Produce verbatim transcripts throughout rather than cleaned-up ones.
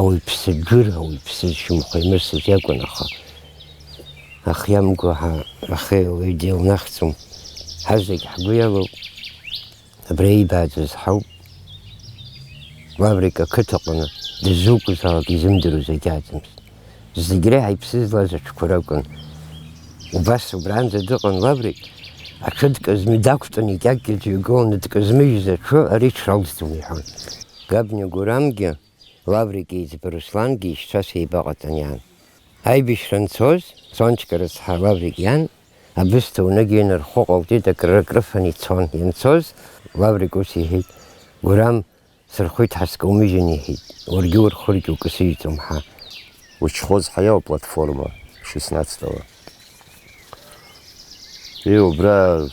Уаҩԥсы џыр, ауаҩԥсы шьамхы имырсыз иакәын, аха ахы иамгәа ҳа, ахы уаҩ дилнахӡом. Ҳазегь ҳгәы иалоуп. Абра иибааӡаз ҳауп. Лаврик ақыҭаҟны дыззукәызаалак изымдыруа зегь аӡамызт. Зегь реиҳа иԥсы злаз аҽқәа ракәын. Убас убранӡа дыҟан Лаврик, аҽы дказмы дақәтәаны икьакьаӡа игыланы дказмыжьыз аҽы ари ҽралҵӡом иҳәон. Габниа Гурамгьы Лаврик иеиҵбы Руслангьы ишьцәас еибаҟаҵан иаан. Аибашьра анцоз, Цончка рыцҳа Лаврик иан, абысҭа унагьы инархо ҟалҵеит, акры-, акрыфаны ицон. Ианцоз, Лаврик ус иҳәеит, Гурам, сырхәит ҳәа скаумыжьын, иҳәеит, уаргьы урхәыргьы укасыжьӡом ҳа. Учхозҳаиа уплатформа шестнадцатого. И убра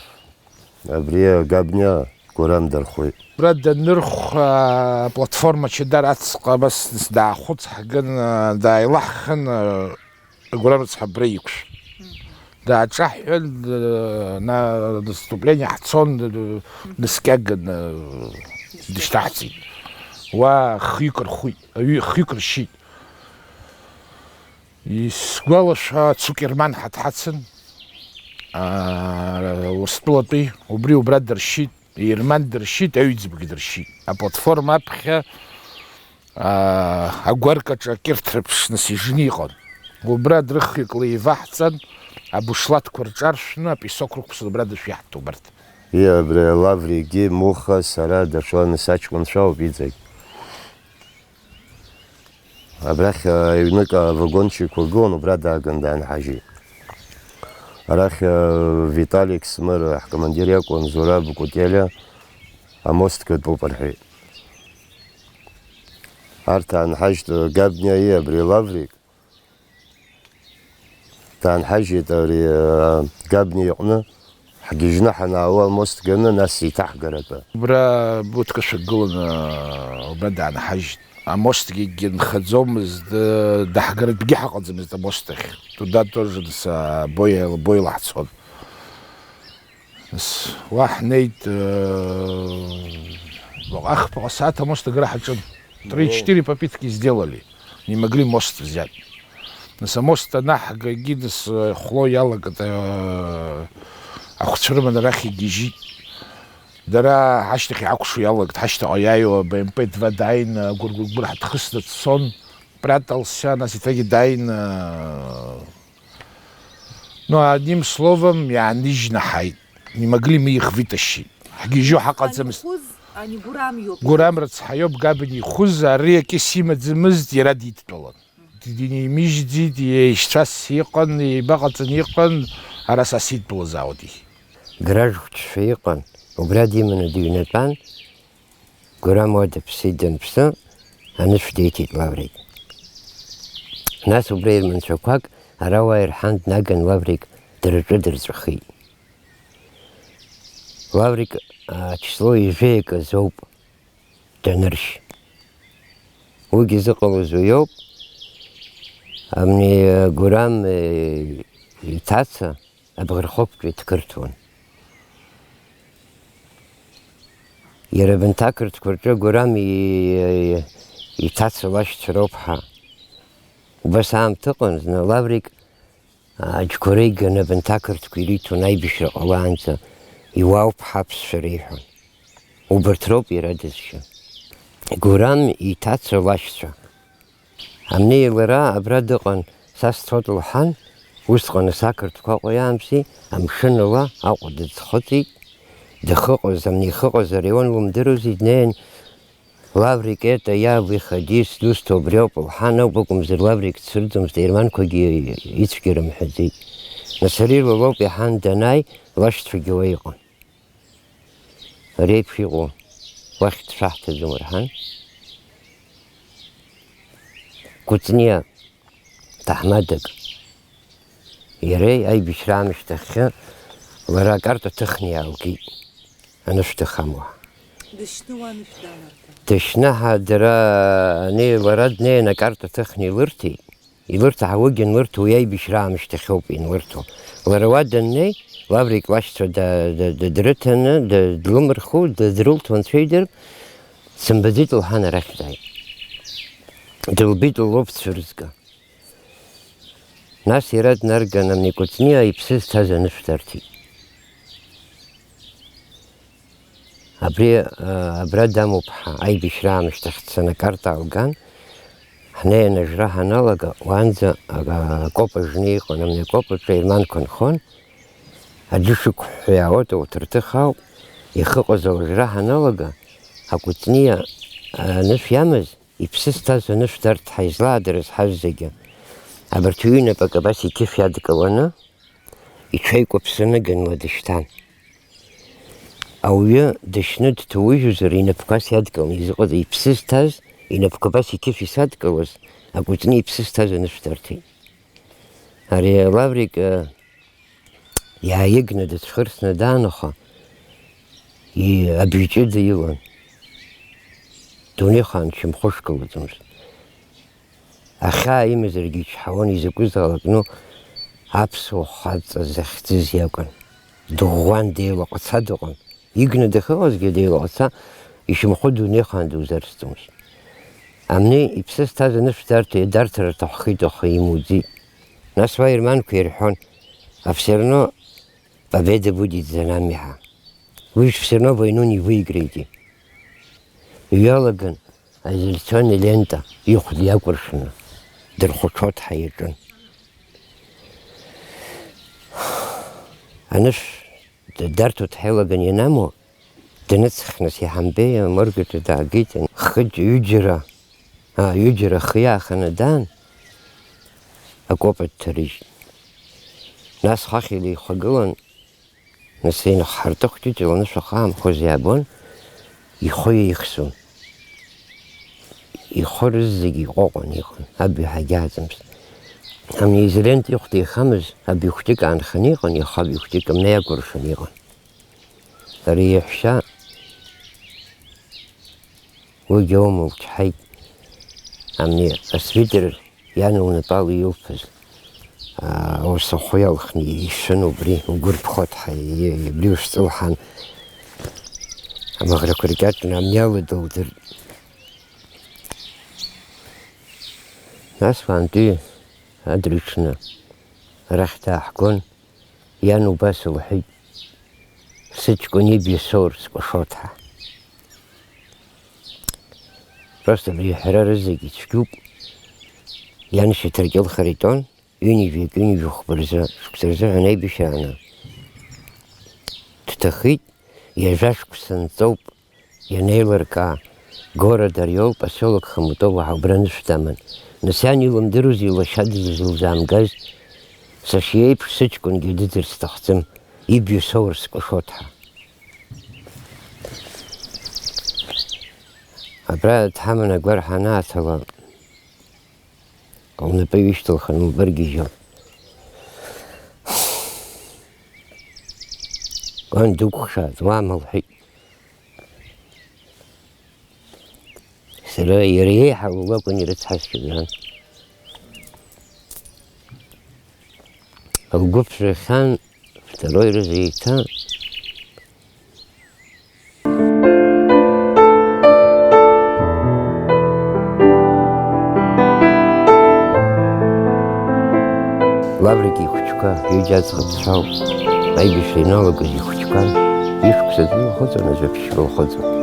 Абри Габниа Гурам дырхәит. Абра данырхә, аплатформа Чедар ацҟа абас даахәыцҳган, дааилаҳхын, Гурам рыцҳа абра иқәшә. Дааҿаҳәҳәан, на-, наступление ҳцон, днаскьаган, дышьҭаҳҵеит. Уа хҩык рхәит, аҩы-, хҩык ршьит. Исгәалашәа, Цукерман ҳаҭҳацын, аа, Урыстәылатәи, убри убра дыршьит, Ерман дыршьит, аҩӡбгьы дыршьит. Аплатформа аԥхьа, аа, агәаркаҿы акьырҭрыԥшныс ижны иҟан. Убра дрыхҩык леиваҳҵан, абушлатқәа рҿаршәны апесок рықәсын, убра дышәиаҳҭон убарҭ. Иа, абри Лаврикгьы, Муха, сара, даҽа нас аҷкәынцәа ауп иҵегь. Абрахь, аҩнык авагончикқәа ргылан, убра дааган даанҳажьит. Арахь, Виталик Смыр, ҳкомандир иакәын, Зураб Кәакьелиа, амост гатәуп рҳәеит. Арҭ аанҳажьт Габниа, абри Лаврик. Даанҳажьит ари, а, Габниа иҟны, ҳгьежьны ҳанаауа амост ганы, нас еиҭаҳгаракы. Убра будка шәагыланы, убра даанҳажьит. Амостгьы нхаӡомызт, даҳгаратәгьы ҳаҟаӡамызт амост ахь. Туда тоже нас, а, боя-, боила ҳцон. Нас уа ҳнеит, э, ахԥаҟа асааҭ амост агара ҳаҿын. Три-четыре попытки сделали. Не могли мост взять. Нас амост анаҳгагьы, нас, э, хәло иалагеит, э, ахәцәа рыманы арахь игьежьит. Дара ҳашьҭахь иҳакәшо иалагеит, ҳашьҭаҟа иааиуа Б М П два дааины, агәыргәыргәыр ҳаҭхысны дцон, прятался, нас еиҭагьы дааины, э, Ну, одним словом, иааныжьны ҳаит. Не могли мы их вытащить. Ҳгьежьу ҳаҟаӡамызт. Ани Гурам иоуп. Гурам рыцҳаиоуп, Габниа ихәыз, ари акгьы симаӡамызт, иара дидтәалан. Динеимыжьӡеит, еишьцәас иҟан, еибаҟаҵан иҟан, ара са сидтәалазаауеит, иҳәеит. Гараж хәҷшәа иҟан, убра диманы дыҩнатәан, Гурам уа дыԥсит, данԥсы, анышә деиҭеит Лаврик. Нас убра ирманцәақәак ара уа ирҳан, днаган Лаврик дырҿыдырҵәахит. Лаврик ачисло ижәеикыз ауп даныршь. Уигьы зыҟалоз уиоуп, абни Гурам, э, иҭаца, абӷархықәтәи дқырҭуан. Иара абанҭ ақырҭқәа рҿы Гурам и-, иҭаца лашьцәа роуп ҳәа. Убас аамҭа ыҟан, зны Лаврик аџьқәа реиганы абанҭ ақырҭқәа ириҭон аибашьра ҟалаанӡа, иуаауп ҳәа аԥсшәа реиҳәон. Убарҭ роуп иара дызшьы. Гурам иҭаца лашьцәа. Амни лара абра дыҟан, са сцот лҳәан, усҟан ас ақырҭқәа Аҟәа иаамзи, амшын ала Аҟәа дыӡхыҵит, дахыҟаз, амни ихыҟаз араион лымдыруази, днеин, Лаврик, это я, выходи, сдусҭо убриоуп лҳәан ауп, акәымзар Лаврик дцәырӡомызт, аерманқәагьы ицәгьа рымҳәаӡеит. Нас ари лалоуп иҳәан данааи, лашьцәагьы уа иҟан. Ари еиԥш иҟоу уахь дшәаҳҭаӡом рҳәан, Кәыҵниа ҭаҳмадак иареи аибашьра аамышьҭахьы лара акарта ҭыхны иаалгеит, анышә дыхамуа. Дышьны уа анышә данаркын. Дышьны ҳа дара ани лара днеин акарта ҭыхны илырҭеит. Илырҭ-, ҳа уигьы анлырҭо, уи аибашьра аамышьҭахьоуп инлырҭо. Лара уа даннеи, Лаврик лашьцәа да-, да-, да-, дрыҭаны, да-, длымырху, да-, дрылҭо анцәа идыр, дсымбаӡеит лҳәан арахь дааит. дылбеит ллоуп дцәырызга. Нас иара днарган, амни Кәыҵниа иԥсы зҭаз анышә дарҭеит. Абри, а, абра дамоуп ҳәа, аибашьра аамышьҭахь дцаны акарта аалган, ҳнеин ажра ҳаналага, уаанӡа, а, акопа жны иҟан, амни акопаҿы аерманқәа нхон, аӡы шықәҳәҳәо иаауеит, ауҭ рҭыхаауп, ихыҟаз ауажра ҳаналага, акәыҵниа, а, анышә иамаз, иԥсы зҭаз анышә дарҭ ҳаизлаадырыз ҳазегьы, абарҭ ҩынапык абас иқьышә иадкыланы, иҽеикәаԥсаны ганла дышьҭан. Ауаҩы дышьны дҭаужьызар, инапқәас иадкыланы изыҟаз иԥсы зҭаз, инапқәа абас иқьышә исадкылоз, акәыҵни иԥсы зҭаз анышә дарҭеит. Ари Лаврик, э, иааигны дыцәхырсны даанаха, и-, абаҩ ҷыда илан. Дунеихаан дшьамхышгылаӡомызт. Ахьаа имазаргьы ичҳауан, изакәызаалак ну аԥсуа хаҵа захьӡыз иакәын. Дыӷәӷәан деилаҟаца дыҟан. Игны дахьыҟазгьы деилаҟаца, ишьамхы дунеихаан дузарсӡомызт. Амни иԥсы зҭаз анышә дарҭа, дарҭар рҭаххеит, аха имуӡеит. Нас уа ерманқәа ирҳәон, а все равно победа будет за нами ҳәа. Уи все равно войну не выиграете. Иҩалаган аизоляционный лента ихәда иакәыршаны дырхәаҽуа дҳаиаҿын. Анышә д-, дарҭо дҳаилаган ианамуа, дныҵхны сиҳамбеи аморгаҿы даагеит. Хыџь-, ҩыџьара, а, ҩыџьара ахы иааханы даан, акопа дҭарыжьит. Нас хахь илеихагылан, Нас инхҳарҭыхәҷыҷ лнышә ахаамхоз иаабон, ихы еихсуан. Ихы рызегьы иҟәаҟәан иҟан, абаҩ ҳагьааӡамызт. Амни излент ихәда ихамыз абаҩ хәҷык аанханы иҟан, ихы абаҩ хәҷык амна иакәыршаны иҟан. Ари иаҳәшьа уигьы аума лчҳаит, амни асвитер Иан лнапала илԥаз, аа, ус ахәы иалхны ишәын убри, угәы рԥхоит ҳәа, и-, убри ушҵылҳан, амаӷрақәа ркьаҿны амни ала дылдырт. Нас уаантәи адырҩаҽны арахь дааҳгон. Иан убас лҳәеит, сыҷкәын ибаҩ соурц кәашоит ҳәа. Просто абри аҳәара рызегьы цәгьоуп. Иан шьаҭаркьылхара итәон, ҩынҩажәи акы, ҩынҩажәи хәба рзы, шықәса рзыҳәан аибашьрааны дҭахеит, ҩажәа шықәса нҵоуп. Ианеилыркаа, город Ориол, посёлок Хомутово ҳәа убра анышә даман. Нас иан илымдыруаз, илашьа дызлызаамгаз, сашьа иеиԥш сыҷкәынгьы дыӡырц сҭахӡам, ибаҩ соурц кәашоит ҳәа. Абра дҳаман агәарҳәа анааҭала, лнапы ҩышьҭылхын лбыргьежьо. Уан дукәхшааит, уаама лҳәеит. Сара иара иеиҳа лакәын ирыцҳасшьоз, нан. Лгәы ԥжәахьан, второй раз еиҭа. Лаврик ихәыҷқәа, ҩыџьа аӡӷабцәа ауп. Аибашьра ианалагоз ихәыҷқәан. Ишықәса ду лхыҵуан, жәаԥшьба лхыҵуан.